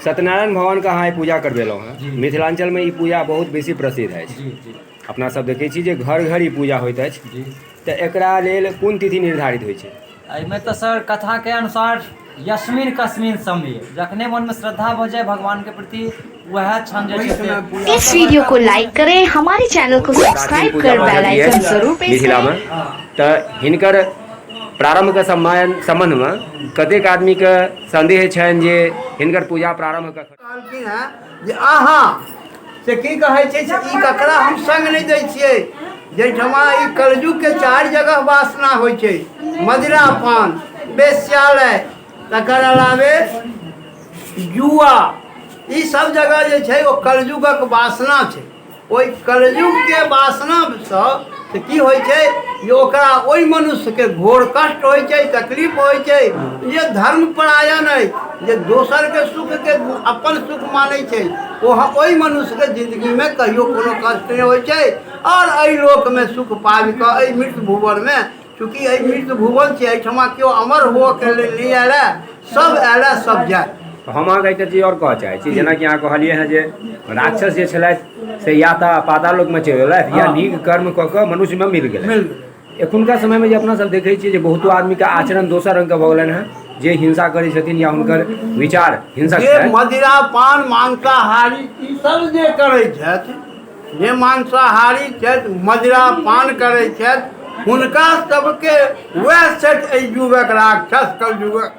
सत्यनारायण भगवानके अहाँ आइ पूजा करबेलहुँ हेँ। जी। मिथिलाञ्चलमे ई पूजा बहुत बेसी प्रसिद्ध अछि। जी जी। अपना सब देखै छी जे घर घर ई पूजा होइत अछि। जी। तऽ एकरा लेल कोन तिथि निर्धारित होइ छै? एहिमे तऽ सर कथाके अनुसार यस्मिन कस्मिन समय जखने मनमे श्रद्धा भऽ जाय भगवानके प्रति वएह क्षण जे छै से इस वीडियो को लाइक करें, हमारे चैनल को प्राचीन सब्सक्राइब पूजा कर बेल पद्धति आइकन अछि जरूर प्रेस मिथिलामे करें। तऽ हिनकर प्रारम्भके सम्बन्धमे कतेक आदमीके सन्देह छनि जे हिनकर पूजा प्रारम्भ कखन कहलखिन हेँ जे अहाँ से की कहै छै से ई ककरा हम संग नहि दै छियै। जाहिठमा ई कलयुगके 4 जगह वासना होइ छै, मदिरा पान, वेश्यालय, तकर अलावे जुआ, ई सब जगह जे छै ओ कलयुगक वासना छै। ओहि कलयुगके वासनासँ से की होइ छै जे ओकरा ओहि मनुष्यके घोर कष्ट होइ छै, तकलीफ होइ छै। जे धर्मपरायण अइ, जे दोसरके सुखके अपन सुख मानै छै, ओ ओहि मनुष्यके जिन्दगीमे कहियो कोनो कष्ट नहि होइ छै। आओर एहि लोकमे सुख पाबिकऽ एहि मृत भुवनमे, चूँकि एहि मृत भुवन छै, एहिठमा केओ अमर हुअके लेल नहि आयल हए, सब आयल हए, सब जायत। हम अहाँके एकटा चीज आओर कहऽ चाहै छी, जेनाकि अहाँ कहलियै हँ जे राक्षस जे छलथि से या तऽ पाताल लोकमे चलि गेलथि या नीक कर्म कऽ कऽ मनुष्यमे मिल गेलथि। मिल गेलै। एखुनका समयमे जे अपना सब देखै छियै जे बहुतो आदमीके आचरण दोसर रङ्गके भऽ गेलनि हँ, जे हिंसा करै छथिन या हुनकर विचार हिंसक जे छनि। मदिरा पान मांसाहारी ई सब जे करै छथि, जे मांसाहारी छथि, मदिरा पान करै छथि, हुनका सबके वएह छथि एहि युगक राक्षस, कलयुगक।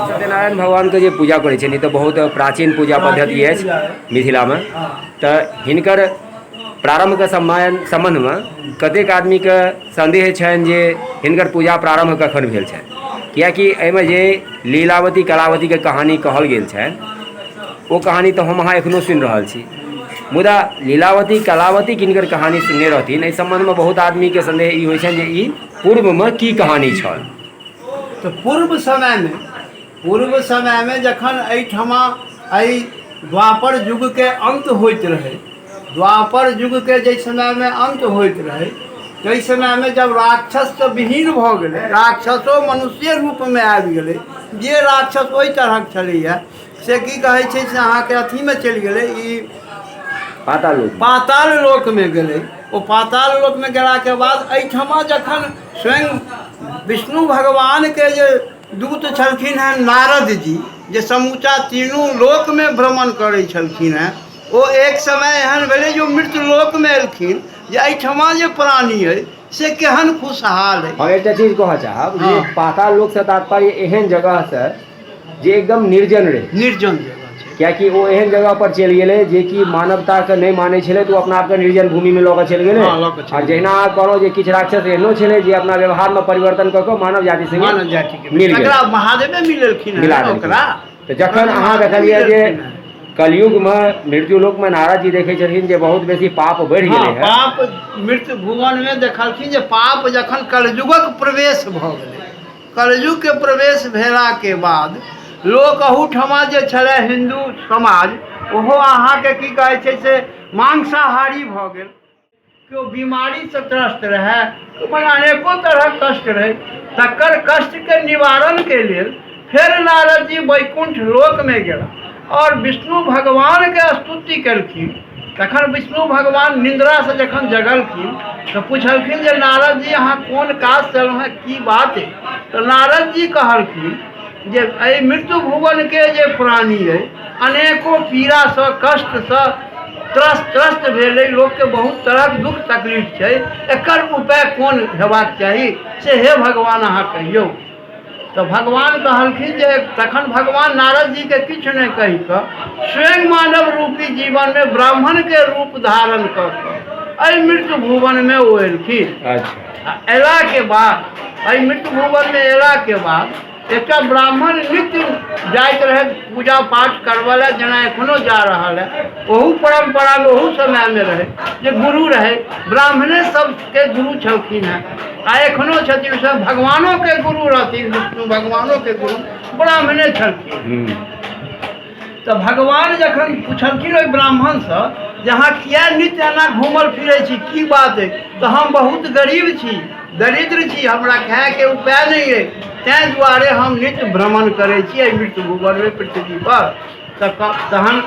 सत्यनारायण भगवानके जे पूजा करै छथिन, ई तऽ बहुत प्राचीन पूजा पद्धति अछि मिथिलामे। तऽ हिनकर प्रारम्भके सम्बन्धमे कतेक आदमीके सन्देह छनि जे हिनकर पूजा प्रारम्भ कखन भेल छनि, किएकि एहिमे जे लीलावती कलावतीके कहानी कहल गेल छनि ओ कहानी तऽ हम अहाँ एखनो सुनि रहल छी, मुदा लीलावती कलावती किनकर कहानी सुनने रहथिन एहि सम्बन्धमे बहुत आदमीके सन्देह ई होइ छनि जे ई पूर्वमे की कहानी छल। तऽ पूर्व समयमे जखन एहिठमा एहि द्वापर युगके अन्त होइत रहै, द्वापर युगके जाहि समयमे अन्त होइत रहै ताहि समयमे जब राक्षस तऽ विहीन भऽ गेलै, राक्षसो मनुष्ये रूपमे आबि गेलै। जे राक्षस ओहि तरहक छलैए से की कहै छै से अहाँके अथीमे चलि गेलै, ई पाताल लोक, पाताल लोकमे गेलै। ओ पाताल लोकमे गेलाके बाद एहिठमा जखन स्वयं विष्णु भगवानके जे दूत छलखिन हेँ नारद जी, जे समूचा तीनू लोकमे भ्रमण करै छलखिन हेँ, ओ एक समय एहन भेलै जे ओ मृत्यु लोकमे एलखिन जे एहिठमा जे प्राणी अइ से केहन खुशहाल अइ। हम एकटा चीज कहऽ चाहब जे पाताल लोकसँ तात्पर्य एहन जगहसँ जे एकदम निर्जन रहै, निर्जन जगह छै, कियाकि ओ एहन जगह पर चलि गेलै जे कि मानवताके नहि मानै छलै, तऽ ओ अपना आपके निर्जन भूमिमे लऽ कऽ चलि गेलै। लऽ कऽ चलि आओर जहिना अहाँ कहलहुँ जे किछु राक्षस एहनो छलै जे अपना व्यवहारमे परिवर्तन कऽ कऽ मानव जाति संगे मानव जातिके मिल गेलै, तकरा महादेवे मिलेलखिन मिला हेँ देलखिन। ओकरा। तऽ जखन अहाँ देखलियै जे कलयुगमे मृत्युलोकमे नारद जी देखै छथिन जे बहुत बेसी पाप बढ़ि गेलै हेँ, पाप मृत्यु भुवनमे देखलखिन जे पाप जखन कलयुगक प्रवेश भऽ गेलै, कलयुगके प्रवेश भेलाके बाद लोक अहूठमा जे छलै हिन्दू समाज ओहो अहाँके की कहै छै से मांसाहारी भऽ गेल। केओ बीमारीसँ त्रस्त रहए, मने अनेको तरहक कष्ट रहै, तकर कष्टके निवारणके लेल फेर नारद जी वैकुण्ठ लोकमे गेला आओर विष्णु भगवानके स्तुति केलखिन। तखन विष्णु भगवान निन्द्रासँ जखन जगलखिन तऽ पुछलखिन जे नारद जी अहाँ कोन काज चलहुँ हेँ, की बात अइ? तऽ नारद जी कहलखिन जे एहि मृत्यु भुवनके जे प्राणी अइ अनेको पीड़ासँ कष्टसँ त्रस्त भेल अइ, लोकके बहुत तरहक दुःख तकलीफ छै, एकर उपाय कोन हेबाक चाही से हे भगवान अहाँ कहियौ। तऽ भगवान कहलखिन जे तखन भगवान नारद जीके किछु नहि कहि कऽ स्वयं मानव रूपी जीवनमे ब्राह्मणके रूप धारण कऽ कऽ एहि मृत्यु भुवनमे ओ एलखिन। अच्छा। आ अयलाके बाद एहि मृत्यु भुवनमे अयलाके बाद एकटा ब्राह्मण नित्य जाइत रहै पूजा पाठ करबऽ लए, जेना एखनो जा रहल है, ओहू परम्परामे ओहू समयमे रहै जे गुरु रहै, ब्राह्मणे सबके गुरु छलखिन हेँ आ एखनो छथिन, सब भगवानोके गुरु रहथिन, विष्णु भगवानोके गुरु ब्राह्मणे छलखिन। तऽ भगवान जखन पुछलखिन ओहि ब्राह्मणसँ जे अहाँ किए नित्य एना घूमल फिरै छी, की बात अइ? तऽ हम बहुत गरीब छी, दरिद्र छी, हमरा खायके उपाय नहि अइ, ताहि दुआरे हम नित्य भ्रमण करै छी एहि मृत्यु भुवनमे पृथ्वीपर। तऽ तहन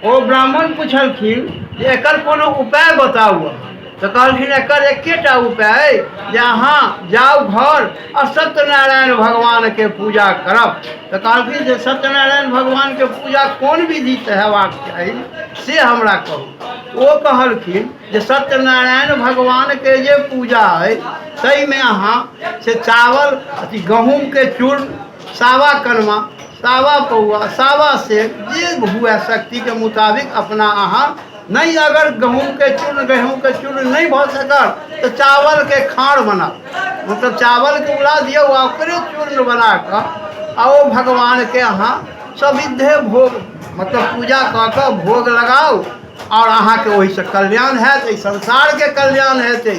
ओ ब्राह्मण पुछलखिन जे एकर कोनो उपाय बताउ अहाँ। तऽ कहलखिन एकर एकेटा उपाय अइ जे अहाँ जाउ घर आ सत्यनारायण भगवानके पूजा करब। तऽ कहलखिन जे सत्यनारायण भगवानके पूजा कोन विधिसँ हेबाक चाही से हमरा कहू। ओ कहलखिन जे सत्यनारायण भगवानके जे पूजा अइ ताहिमे अहाँ से चावल अथी गहूँमके चूर्ण, सावा कनमा, सावा पौआ, सावा सेर, जे हुए शक्तिके मुताबिक अपना अहाँ नहि, अगर गहूँमके चूर्ण गहूँमके चूर्ण नहि भऽ सकल तऽ चावलके खाँड़ बनाउ, मतलब चावलके उला दियौ आ ओकरे चूर्ण बना कऽ आ ओ भगवानके अहाँ सविधे भोग मतलब पूजा कऽ कऽ भोग लगाउ आओर अहाँके ओहिसँ कल्याण हैत, एहि संसारके कल्याण हेतै।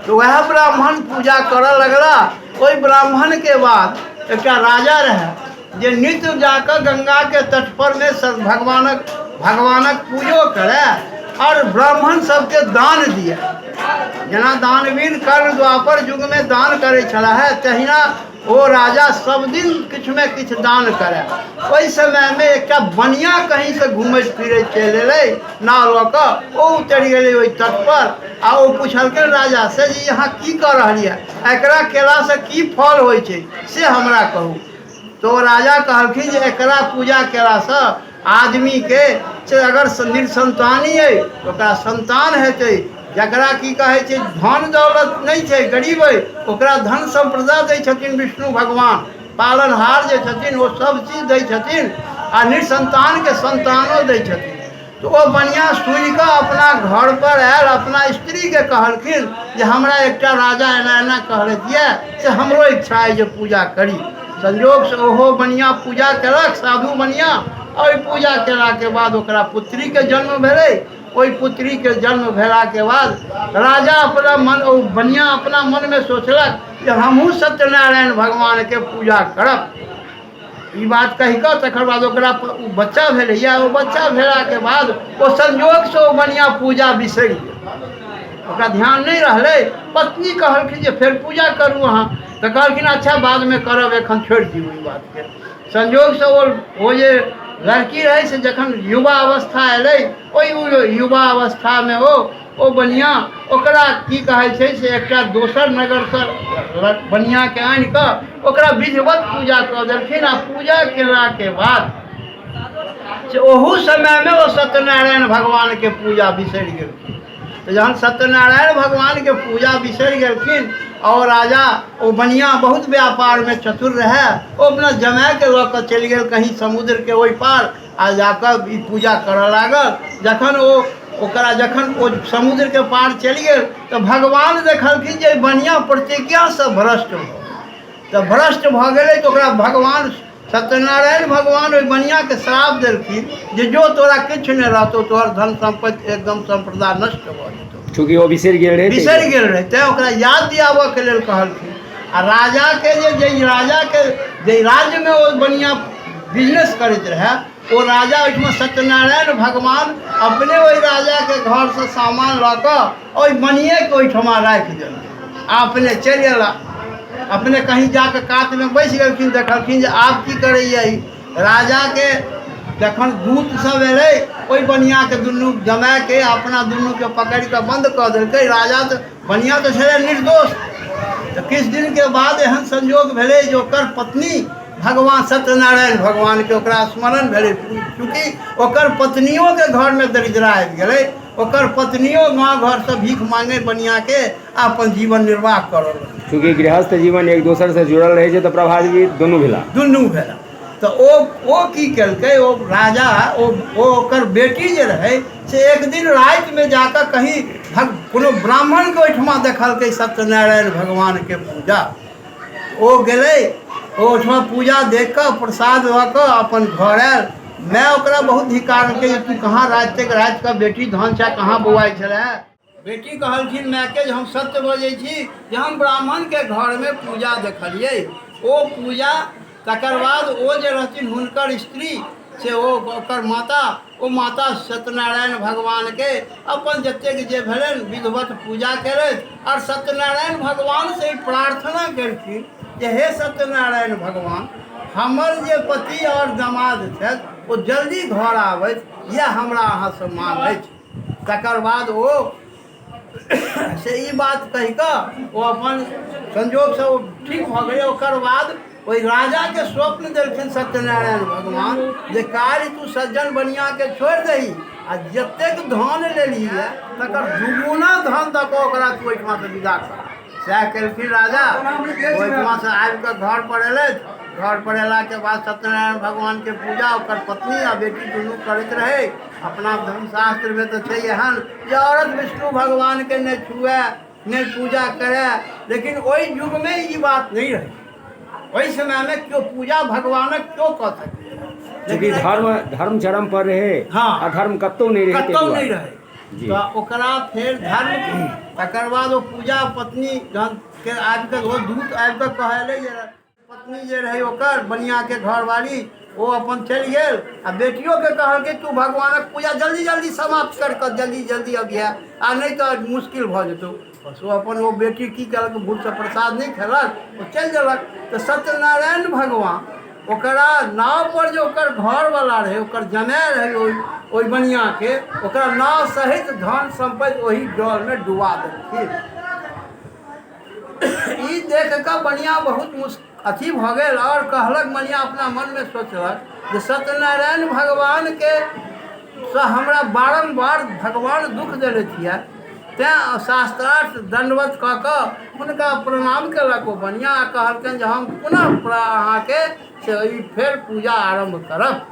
तऽ वएह ब्राह्मण पूजा करऽ लगला। ओहि ब्राह्मणके बाद एकटा राजा रहए जे नित्य जाकऽ गङ्गाके तटपरमे भगवानक भगवानक पूजो करए आओर ब्राह्मण सबके दान दिए। जेना दानवीर कर्ण द्वापर युगमे दान करै छलाह हे, तहिना ओ राजा सब दिन किछुमे किछु दान करए। ओहि समयमे एकटा बनिया कहींसँ घुमैत फिरैत चलि एलै नाव लऽ कऽ, ओ उतरि गेलै ओहि तटपर आ ओ पुछलकै राजासँ जे अहाँ की कऽ रहलियै, एकरा केलासँ की फल होइ छै से हमरा कहू। तऽ ओ राजा कहलखिन जे एकरा पूजा केलासँ आदमीके से अगर निसन्तानी अइ तऽ ओकरा सन्तान हेतै, जकरा की कहै छै धन दौलत नहि छै, गरीब अइ, ओकरा धन सम्प्रदा दै छथिन विष्णु भगवान, पालनहार जे छथिन ओ सब चीज दै छथिन आ निसन्तानके सन्तानो दै छथिन। तऽ ओ बनिआ सुनिकऽ अपना घरपर आयल, अपना स्त्रीके कहलखिन जे हमरा एकटा राजा एना एना कहलथि यऽ से हमरो इच्छा अइ जे पूजा करी। संजोगसँ ओहो बनिआ पूजा केलक, साधु बनिआ। ओहि पूजा केलाके बाद ओकरा पुत्रीके जन्म भेलै। ओहि पुत्रीके जन्म भेलाके बाद राजा अपना मन ओ बनिआ अपना मनमे सोचलक जे हमहूँ सत्यनारायण भगवानके पूजा करब। ई बात कहि कऽ तकर बाद ओकरा ओ बच्चा भेलैए। ओ बच्चा भेलाके बाद ओ संजोगसँ ओ बनिआ पूजा बिसरि गेल, ओकरा ध्यान नहि रहलै। पत्नी कहलखिन जे फेर पूजा करू अहाँ, तऽ कहलखिन अच्छा बादमे करब, एखन छोड़ि दियौ ई बातके। संजोगसँ ओ जे लड़की रहै से जखन युवा अवस्था एलै, ओहि युवा अवस्थामे ओ बनिआ ओकरा की कहै छै से एकटा दोसर नगरसँ बनिआके आनि कऽ ओकरा विधिवत पूजा कऽ देलखिन। आ पूजा केलाके बाद से ओहू समयमे ओ सत्यनारायण भगवानके पूजा बिसरि गेलखिन। तऽ जहन सत्यनारायण भगवानके पूजा बिसरि गेलखिन आओर राजा ओ बनिआ बहुत व्यापारमे चतुर रहए, ओ अपना जमायके लऽ कऽ चलि गेल कहीं समुद्रके ओहि पार आ जाकऽ ई पूजा करऽ लागल। जखन ओ ओकरा जखन ओ समुद्रके पार चलि गेल तऽ भगवान देखलखिन जे बनिआ प्रतिज्ञासँ भ्रष्ट भऽ गेल। तऽ भ्रष्ट भऽ गेलै तऽ ओकरा भगवान सत्यनारायण भगवान ओहि बनिआके श्राप देलखिन जे जो तोरा किछु नहि रहतौ, तोहर धन सम्पत्ति एकदम सम्प्रदा नष्ट भऽ जेतौ। चूँकि ओ बिसरि गेल रहै, बिसरि गेल रहै, तैँ ओकरा याद दियाबऽके लेल कहलखिन। आ राजाके जे जाहि राजाके जाहि राज्यमे ओ बनिआ बिजनेस करैत रहए, ओ राजा ओहिठमा सत्यनारायण भगवान अपने ओहि राजाके घरसँ सामान लऽ कऽ ओहि बनिएके ओहिठमा राखि देलखिन आ अपने चलि अयला। अपने कहीं जाकऽ कातमे बैस गेलखिन। देखलखिन जे आब की करैए ई राजाके। जखन दूत सब एलै, ओहि बनिआके दुनू जमायके अपना दुनूके पकड़ि कऽ बन्द कऽ देलकै। राजा तऽ बनिआ तऽ छलै निर्दोष। तऽ किछु दिनके बाद एहन संजोग भेलै जे ओकर पत्नी भगवान सत्यनारायण भगवानके ओकरा स्मरण भेलै। चूँकि ओकर पत्नियोके घरमे दरिद्रा आबि गेलै, ओकर पत्नियो गाँव घरसँ भीख मांगे बनिआके आ अपन जीवन निर्वाह करऽ लगलै। चूँकि गृहस्थ जीवन एक दोसरसँ जुड़ल रहै छै तऽ प्रभावित दुनू भेला। दुनू भेला। तऽ ओ की केलकै, ओ राजा ओ ओकर बेटी जे रहै से एक दिन रातिमे जाकऽ कहीं कोनो ब्राह्मणके ओहिठमा देखलकै सत्यनारायण भगवानके पूजा। ओ गेलै, ओ ओहिठमा पूजा देख कऽ प्रसाद लऽ कऽ अपन घर आयल। माय ओकरा बहुत धिकारलकै जे तू कहाँ राति तक राति कऽ बेटी धन छै कहाँ बौआइ छलै। बेटी कहलखिन मायके जे हम सत्य बजै छी जे हम ब्राह्मणके घरमे पूजा देखलियै। ओ पूजा तकर बाद ओ जे रहथिन हुनकर स्त्री से ओ ओकर माता, ओ माता सत्यनारायण भगवानके अपन जतेक जे भेलनि विधिवत पूजा केलथि आओर सत्यनारायण भगवानसँ ई प्रार्थना केलखिन जे हे सत्यनारायण भगवान, हमर जे पति आओर दमाद छथि ओ जल्दी घर आबथि, इएह हमरा अहाँसँ माँग अछि। तकर बाद ओ से ई बात कहि कऽ ओ अपन संजोगसँ ओ ठीक भऽ गेलै। ओकर बाद ओहि राजाके स्वप्न देलखिन सत्यनारायण भगवान जे काल्हि तू सज्जन बनियाके छोड़ि दही आ जतेक धन लेलही हए तकर दुगुना धन दऽ कऽ ओकरा तू ओहिठमासँ विदा कर। सएह केलखिन राजा। ओहिठमासँ आबि कऽ घरपर एलथि। घरपर अयलाके बाद सत्यनारायण भगवानके पूजा ओकर पत्नी आ बेटी दुनू करैत रहै। अपना धर्मशास्त्रमे तऽ छै एहन जे औरत विष्णु भगवानके नहि छुए, नहि पूजा करए, लेकिन ओहि युगमे ई बात नहि रहै। ओहि समयमे केओ पूजा भगवानक केओ कऽ सकैए, चूँकि धर्म धर्म चरम पर रहे। हाँ। अधर्म कतौ नहि रहे, कतौ नहि रहै। जी। तऽ ओकरा फेर धर्म, तकर बाद ओ पूजा पत्नी जहन के आबि कऽ ओ दूत आबि कऽ कहले जे पत्नी जे रहै ओकर बनियाके घरवाली ओ अपन चलि गेल आ बेटियोके कहलकै तू भगवानक पूजा जल्दी जल्दी समाप्त कर कऽ जल्दी जल्दी अबिहे आ नहि तऽ मुश्किल भऽ जेतौ। बस ओ अपन ओ बेटी की केलक, भूलसँ प्रसाद नहि खेलक, ओ चलि देलक। तऽ सत्यनारायण भगवान ओकरा नावपर जे ओकर घरवला रहै, ओकर जमाए रहै ओहि ओहि बनियाके, ओकरा नाव सहित धन सम्पत्ति ओहि जलमे डुबा देलखिन। ई देख कऽ बनिया बहुत मुस अथी भऽ गेल आओर कहलक, बनिया अपना मनमे सोचलक जे सत्यनारायण भगवानके सँ हमरा बारम्बार भगवान दुःख देलथि यए, तेँ शास्त्रार्थ दण्डवत कऽ कऽ हुनका प्रणाम केलक ओ बनिया आ कहलकनि जे हम पुनः अहाँके से ई फेर पूजा आरम्भ करब।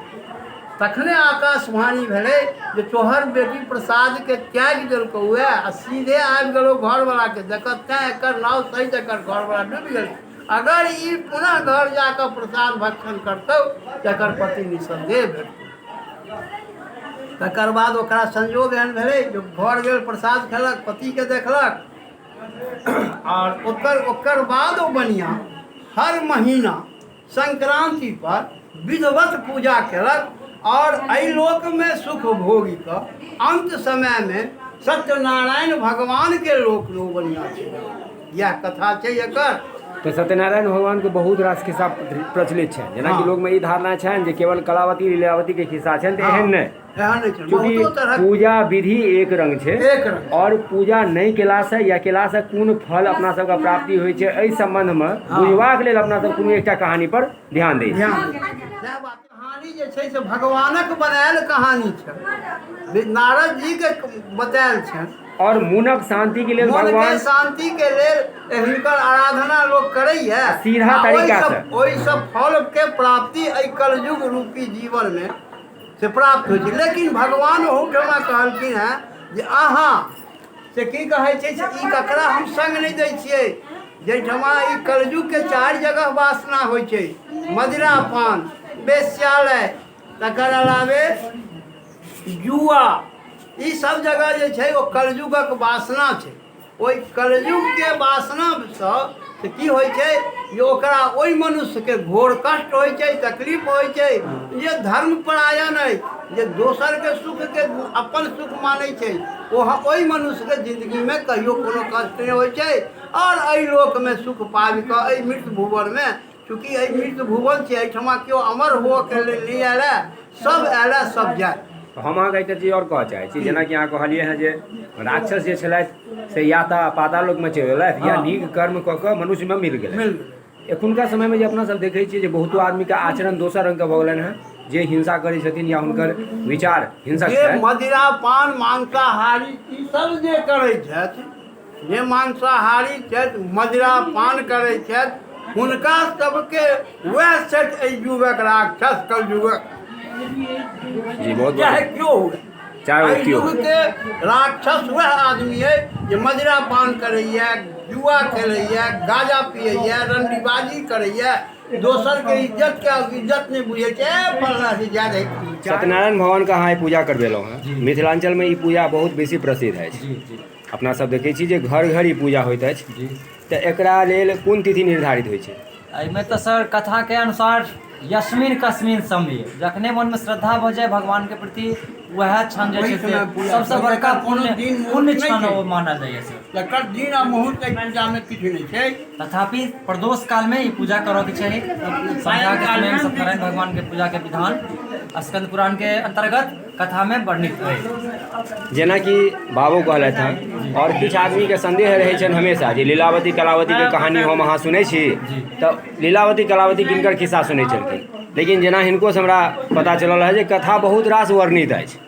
तखने आकाशवाणी भेलै जे तोहर बेटी प्रसादके त्यागि देलकौ ए आ सीधे आबि गेलौ घरवलाके देखऽ, तेँ एकर नाव सहित एकर घरवला डूबि गेलै। अगर ई पुनः घर जा कऽ प्रसाद भक्षण करतौ तऽ एकर पति निसन्देह भेटतौ। तकर बाद ओकरा संयोग एहन भेलै जे घर गेल, प्रसाद खेलक, पतिके देखलक आओर ओकर ओकर बाद ओ बनिआ हर महीना संक्रांति पर विधिवत पूजा केलक और एहि लोकमे सुख भोगि कऽ अंत समयमे सत्यनारायण भगवानके लोकमे ओ बढ़िआँ छै। इएह कथा छै एकर। तऽ सत्यनारायण भगवानके बहुत रास खिस्सा प्रचलित छनि, जेनाकि लोकमे ई धारणा छनि जे केवल कलावती लीलावतीके खिस्सा छनि, तऽ एहन नहि। एहन नहि छै। चूँकि बहुतो तरहक पूजा विधि एक रंग छै, एक रंग। और पूजा नहि केलासँ या केलासँ कोन फल अपना सबके प्राप्ति होइ छै, एहि सम्बन्धमे बुझबाक लेल अपना सब कोनो एकटा कहानी पर ध्यान दै छी। ध्यान सएह बात। कहानी जे छै से भगवानक बनायल कहानी छै, नारद जी के बतायल छनि। और मोनक शांति के लेल मन के भगवान शांति के लेल हिनकर आराधना लोक करैया सीधा आ ओहि तरीका सब- से। ओहि सब फल के प्राप्ति एहि कलयुग रूपी जीवन में से प्राप्त होइ छै। लेकिन भगवान ओहूठमा कहलखिन हेँ जे अहाँ से की कहै छै से ई ककरा हम सङ्ग नहि दै छियै, जाहिठमा ई कलयुगके चारि जगह वासना होइ छै, मदिरा पान, वेश्यालय, तकर अलावे जुआ, ई सब जगह जे छै ओ कलयुगक वासना छै। ओहि कलयुगके वासनासँ से की होइ छै जे ओकरा ओहि मनुष्यके घोर कष्ट होइ छै, तकलीफ होइ छै जे धर्मपरायण अइ, जे दोसरके सुखके अपन सुख मानै छै, ओ ओहि मनुष्यके जिन्दगीमे कहियो कोनो कष्ट नहि होइ छै आओर एहि लोकमे सुख पाबि कऽ एहि मृत भुवनमे, चूँकि एहि मृत भुवन छै, एहिठमा केओ अमर हुअके लेल नहि आयल हए, सब आयल हए, सब जायत। हम अहाँके एकटा चीज आओर कहऽ चाहै छी, जेनाकि अहाँ कहलियै हँ जे राक्षस जे छलथि से या तऽ पाताल लोकमे चलि गेलथि या नीक कर्म कऽ कऽ मनुष्यमे मिल गेलथि। मिल गेलै। एखुनका समयमे जे अपना सब देखै छियै जे बहुतो आदमीके आचरण दोसर रङ्गके भऽ गेलनि हँ, जे हिंसा करै छथिन या हुनकर विचार हिंसक जे छनि। मदिरा पान मांसाहारी ई सब जे करै छथि, जे मांसाहारी छथि, मदिरा पान करै छथि, हुनका सबके वएह छथि एहि युगक राक्षस, कलयुगक। जी बहुत चाहे केओ हुए, चाहे ओ एहि केओ हुए। युगके राक्षस वएह आदमी अइ जे मदिरा पान करैए, जुआ खेलैए, गाजा पियैए, रंडीबाजी करैए, दोसरके इज्जतके इज्जत नहि बुझै छै, ए फलना से जाय रहै। सत्यनारायण भगवानके अहाँ ई पूजा करबेलहुँ हँ, मिथिलाञ्चलमे ई पूजा बहुत बेसी प्रसिद्ध अछि। जी जी। अपना सब देखै छी जे घर घर ई पूजा होइत अछि। जी। तऽ एकरा लेल कोन तिथि निर्धारित होइ छै? एहिमे तऽ सर कथाके अनुसार यस्मिन कस्मिन समय, जखने मनमे श्रद्धा भऽ जाय भगवानके प्रति, वएह क्षण जे छै से सबसँ बड़का पुण्य पुण्य क्षण ओ मानल जाइए सर। जकर दिन आ मुहूर्त एहि पूजामे किछु नहि छै। तथापि प्रदोष कालमे ई पूजा करऽके चाही। संध्याके समयमे सत्यनारायण भगवानके पूजाके विधान स्कंद पुराणके अन्तर्गत कथामे वर्णित अछि। जेनाकि बाबू कहलथि हँ, आओर किछु आदमीके सन्देह रहै छनि हमेशा जे लीलावती कलावतीके कहानी हम अहाँ सुनै छी तऽ लीलावती कलावती किनकर खिस्सा सुनै छलखिन, लेकिन जेना हिनकोसँ हमरा पता चलल हँ जे कथा बहुत रास वर्णित अछि।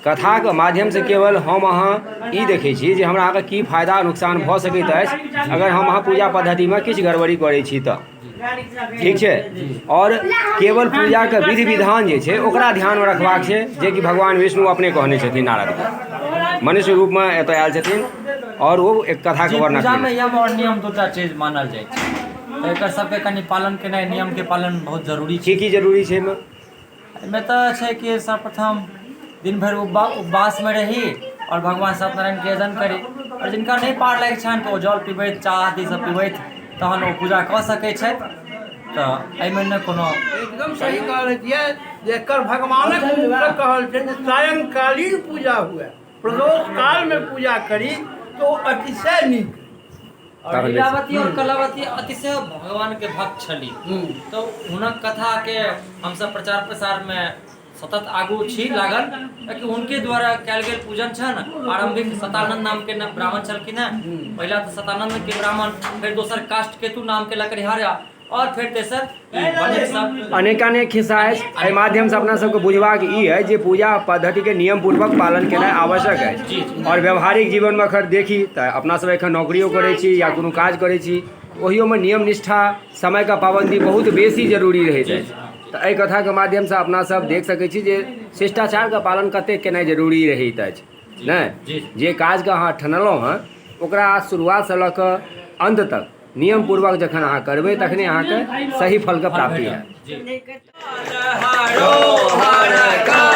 कथाके माध्यमसँ केवल हम अहाँ ई देखै छी जे हमरा अहाँके की फायदा नुकसान भऽ सकैत अछि अगर हम अहाँ पूजा पद्धतिमे किछु गड़बड़ी करै छी तऽ। ठीक छै। आओर केवल पूजाके विधि विधान जे छै ओकरा ध्यानमे रखबाक छै, जेकि भगवान विष्णु अपने कहने छथिन नारदके, मनुष्य रूपमे एतऽ आयल छथिन आओर ओ एक कथाके वर्णन। पूजामे यम आओर नियम दूटा चीज मानल जाइ छै, तऽ एकर सबके कनि पालन केनाइ, नियमके पालन बहुत जरूरी छै। की की जरूरी छै एहिमे? एहिमे तऽ छै कि सर्वप्रथम दिन भरि उपवासमे रही आओर भगवान सत्यनारायणके यजन करी, आओर जिनका नहि पार लागि छनि तऽ ओ जल पिबैत, चाह आदि सब पिबैत तहन ओ पूजा कऽ सकै छथि। तऽ एहिमे नहि कोनो एकदम सही कहल छियै जे एकर भगवानक मुखसँ कहल छै जे सायंकालीन पूजा हुए, प्रदोष कालमे पूजा करी तऽ ओ अतिशय नीक। आओर लीलावती आओर कलावती अतिशय भगवानके भक्त छली, तऽ हुनक कथाके हमसब प्रचार प्रसारमे सतत आगू छी लागल, कियाकि हुनके द्वारा कयल गेल पूजन छनि। आरम्भिक शतानंद नामके ब्राह्मण छलखिन हेँ, पहिला तऽ शतानंदके ब्राह्मण, फेर दोसर काष्ठ केतु नामके लकड़िहारा, और फेर तेसर ई सब। अनेकानेक खिस्सा अछि। एहि माध्यमसँ अपना सबके बुझबाक ई अछि जे पूजा पद्धतिके नियम पूर्वक पालन केनाइ आवश्यक अछि। आओर व्यवहारिक जीवनमे अखन देखी तऽ अपना सब एखन नौकरियो करै छी या कोनो काज करै छी, ओहियोमे नियम निष्ठा, समयके पाबन्दी बहुत बेसी जरूरी रहैत अछि। तऽ एहि कथाके माध्यमसँ अपना सब देख सकै छी जे शिष्टाचारके पालन कतेक केनाइ जरूरी रहैत अछि। नहि जे काजके अहाँ ठनलहुँ हँ ओकरा शुरुआतसँ लऽ कऽ अन्त तक नियम पूर्वक जखन अहाँ करबै तखने अहाँके सही फलके प्राप्ति हैत। हरो हर।